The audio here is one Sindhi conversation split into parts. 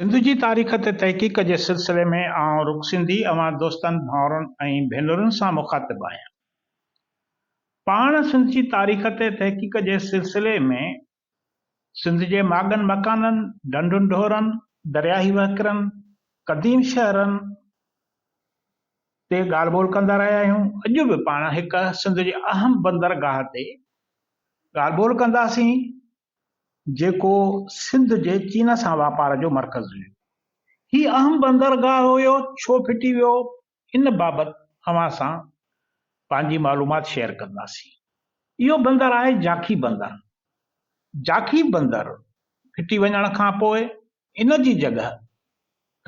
سنڌ جي تاريخ تي تحقيق جي سلسلي ۾ آئون رڪ سنڌي اوهان دوستن، ڀائرن ۽ ڀينرن سان مخاطب آهيان. پاڻ سنڌ جي تاريخ تي تحقيق جي سلسلي ۾ سنڌ جي ماڳن مڪانن، ڍنڍن ڍورن، درياهي وهڪرن، قديم شهرن تي ڳالهه ٻولهه ڪندا رهيا آهيون. اڄ به پاڻ هڪ سنڌ جي اهم بندرگاهه تي ڳالهه ٻولهه ڪنداسين. جيڪو سنڌ جي چين سان واپار جو مرڪز هيو. هي اهم بندرگاهه هيو، ڇو ڦٽي ويو، ان بابت اوهان سان پنهنجي معلومات شيئر ڪنداسين. اهو بندر آهي جاکي بندر. جاکي بندر ڦٽي وڃڻ کان پوء ان جي جڳهه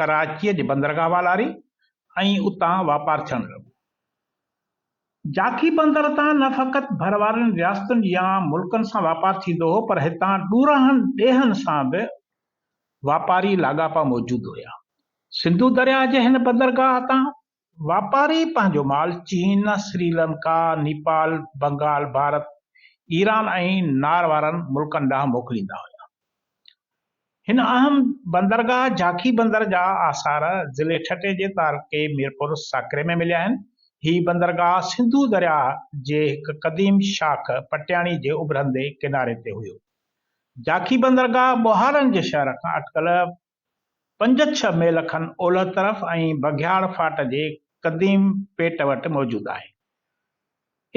ڪراچيء جي بندرگاهه والاري ۽ اتان واپار ٿيڻ لڳو. جاکي بندر تان نه فقط ڀر وارين رياستن يا ملڪن سان واپار ٿيندو هو پر هتان ڏورانهن ڏيهن سان به واپاري لاڳاپا موجود هيا. سنڌو درياهه جي هن بندرگاهه تان واپاري پنهنجو مال چين، سريلنڪا، نيپال، بنگال، ڀارت، ايران ۽ نار وارن ملڪن ڏانهن موڪليندا هيا. هن اهم بندرگاهه جاکي بندر جا آثار ضلعي ٺٽي جي تعلقي ميرپور ساڪري ۾ مليا آهن. هي بندرگاهه سنڌو درياهه جي هڪ قديم شاخ پٽياڻي جي اڀرندي ڪناري تي هيو. جاکي بندرگاهه ٻوهارن جي شهر کان اٽڪل پنج ڇهه ميل کن اولهه طرف ۽ بگهياڙ ڦاٽ جي قديم پيٽ وٽ موجود آهي.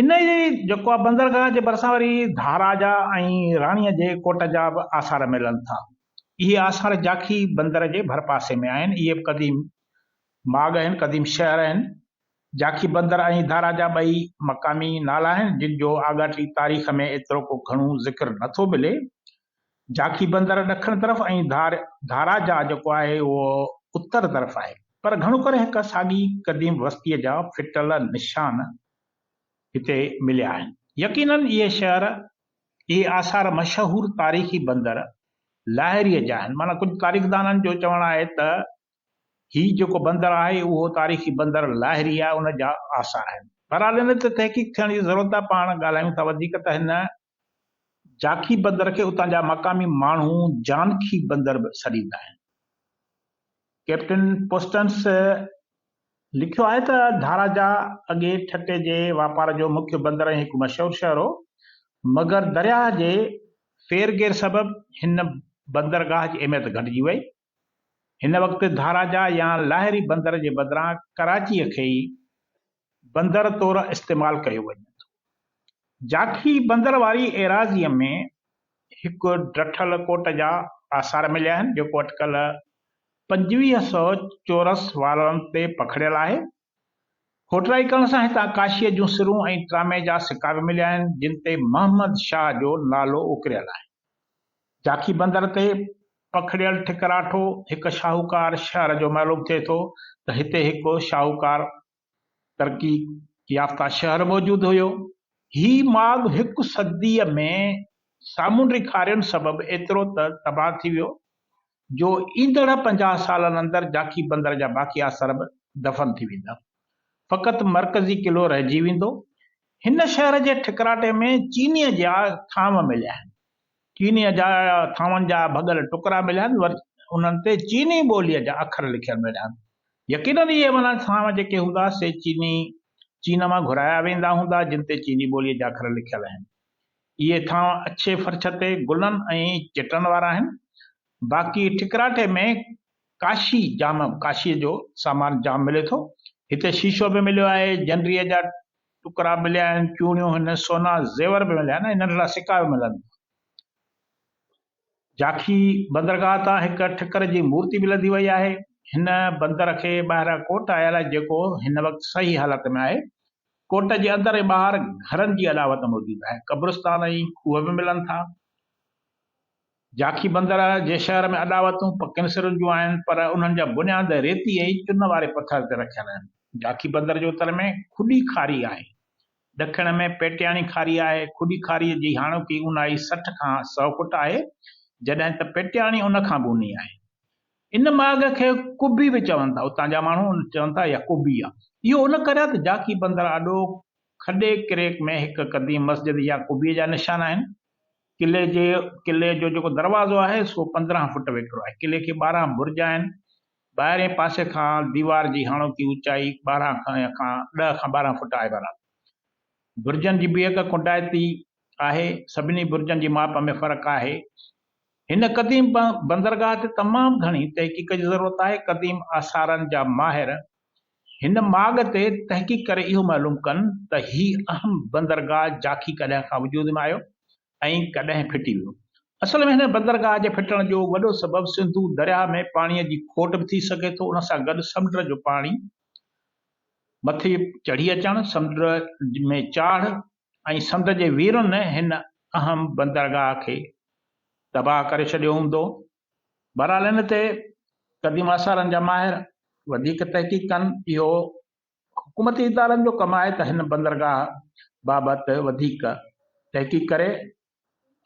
انهيء جيڪو آ بندرگاهه جي ڀرسان وري ڌاراجا ۽ راڻيء جي ڪوٽ جا به آثار ملن ٿا. اهي آثار جاکي بندر جي ڀرپاسي ۾ آهن. اهي به قديم ماڳ آهن، قديم شهر آهن. جاکي بندر ۽ ڌاراجا ٻئي مقامي نالا آهن، جن جو آڳاٽي تاريخ ۾ ايترو ڪو گهڻو ذڪر نه ٿو ملي. جاکي بندر ڏکڻ طرف ۽ ڌاراجا جيڪو آهي اهو اتر طرف آهي. پر گهڻو ڪري هڪ ساڳي قديم وستيء جا ڦٽل نشان هتي مليا آهن. يقيناً اهي شهر، اهي آثار مشهور تاريخي بندر لاهريء جا آهن. معنيٰ ڪجهه تاريخدانن جو چوڻ آهي ته هي جيڪو بندر آهي اهو تاريخي بندر لاهري آهي، ان جا آثار آهن. بهرحال ان تي تحقيق ٿيڻ جي ضرورت آهي. پاڻ ڳالهايون ٿا وڌيڪ ته هن جاکي بندر کي اتان جا مقامي ماڻهو جانکي بندر به سڏيندا آهن. ڪئپٽن پوسٽنس لکيو آهي ته ڌاراجا اڳي ٺٽي جي واپار جو مکيه بندر ۽ هڪ مشهور شهر هو، مگر درياهه جي ڦيرگهير سبب هن بندرگاهه جي اهميت گهٽجي وئي. هن وقت ڌاراجا يا لاهري بندر جي بدران ڪراچيء کي ئي بندر طور استعمال ڪيو وڃي ٿو. جاکي بندر واري ايراضيء ۾ هڪ ڊٺل ڪوٽ جا آثار مليا آهن، جيڪو اٽڪل 25 سئو چورس والن تي پکڙيل آهي. کوٽرائي ڪرڻ سان هتان ڪاشيء جون سرون ۽ ٽرامي جا سڪا به مليا آهن، جن تي محمد شاهه جو نالو اڪريل آهي. جاکي بندر تي پکڙيل ٺڪراٺو هڪ شاهوڪار شهر جو معلوم ٿئي ٿو ته هتي هڪ شاهوڪار ترقي يافته شهر موجود هيو. هي ماڳ هڪ صديء ۾ سامونڊي کارين سبب ايترو ته تباهه ٿي ويو جو ايندڙ 50 سالن اندر جاکي بندر جا باقي آثار به دفن ٿي ويندا. فقط مرڪزي قلعو رهجي ويندو. هن شهر جي ٺڪراٽي ۾ چينيء جا ٿانو مليا آهن. چينيء جا ٿانون جا ڀڳل ٽڪرا مليا آهن، وري انهن تي چيني ٻوليء جا اکر لکيل مليا آهن. يقيناً اهي معنيٰ ٿانو جيڪي هوندا سي چيني چين مان گهرايا ويندا هوندا، جن تي چيني ٻوليء جا اکر لکيل آهن. اهي ٿانو اڇي فرڇ تي گلن ۽ چٽن وارا آهن. باقي ٺڪراٺي ۾ ڪاشي جام، ڪاشيء جو سامان جام ملي ٿو. هتي شيشو به مليو آهي، جنڊيء جا ٽڪرا مليا آهن، چوڙيون هن، سونا زيور به مليا آهن ۽ ننڍڙا سڪا به ملن ٿا. جاکي بندرگاهه تان هڪ ٺڪر جي مورتي به لڌي وئي آهي. هن بندر کي ٻاهران ڪوٽ آيل آهي، جيڪو هن وقت صحيح حالت ۾ آهي. ڪوٽ جي اندر ۽ ٻاهر گهرن جي اڏاوت موجود آهي. قبرستان ۽ کوهه به ملن ٿا. جاکي بندر جي شهر ۾ اڏاوتون پڪين سرن جون آهن، پر انهن جا بنياد ريتي ۽ چن واري پٿر تي رکيل آهن. جاکي بندر جي اتر ۾ کڏي کاري آهي. ڏکڻ ۾ پيٽياڻي کاري آهي. کڏي کاريء جي هاڻوڪي اونهائي 60 کان سئو فوٽ آهي، جڏهن ته پيٽياڻي ان کان به اونهي آهي. ان ماڳ کي قبي به چون ٿا. اتان جا ماڻهو چون ٿا اها قبي آهي. اهو ان ڪري آهي ته جاکي بندر آڏو کڏي ڪريڪ ۾ هڪ قديم مسجد يا قبي جا نشان آهن. قلعي جي قلعي جو جيڪو دروازو آهي سو 15 فوٽ ويڪرو آهي. قلعي کي 12 برج آهن. ٻاهرئين پاسي کان ديوار جي هاڻوڪي اوچائي 12 کان 10 کان 12 فوٽ آهي. بهرحال برجن جي بيهڪ ڪنڊائتي آهي. سڀني برجن جي ماپ ۾ فرق آهي. هن قديم بندرگاهه تي تمام گهڻي تحقيق جي ضرورت آهي. قديم آثارن جا ماهر هن ماڳ تي تحقيق ڪري اهو معلوم ڪن ته هي اهم بندرگاهه جاکي ڪڏهن کان وجود ۾ آيو ۽ ڪڏهن ڦٽي ويو. اصل ۾ هن بندرگاهه جي ڦٽڻ جو وڏو سبب سنڌو درياهه ۾ پاڻي جي کوٽ به ٿي سگهي ٿو، ان سان گڏ سمنڊ جو پاڻي مٿي چڙهي اچڻ، سمنڊ ۾ چاڙهه ۽ سنڌ جي ويرن هن اهم بندرگاهه کي تباهه ڪري ڇڏيو هوندو. بهرحال ان تي قديم آثارن جا ماهر وڌيڪ تحقيق ڪن. اهو حڪومتي ادارن جو ڪم آهي ته هن بندرگاهه بابت وڌيڪ تحقيق ڪري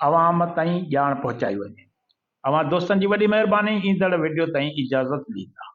عوام تائين ڄاڻ پهچائي وڃي. اوهان دوستن جي وڏي مهرباني. ايندڙ وڊيو تائين اجازت ڏيندا.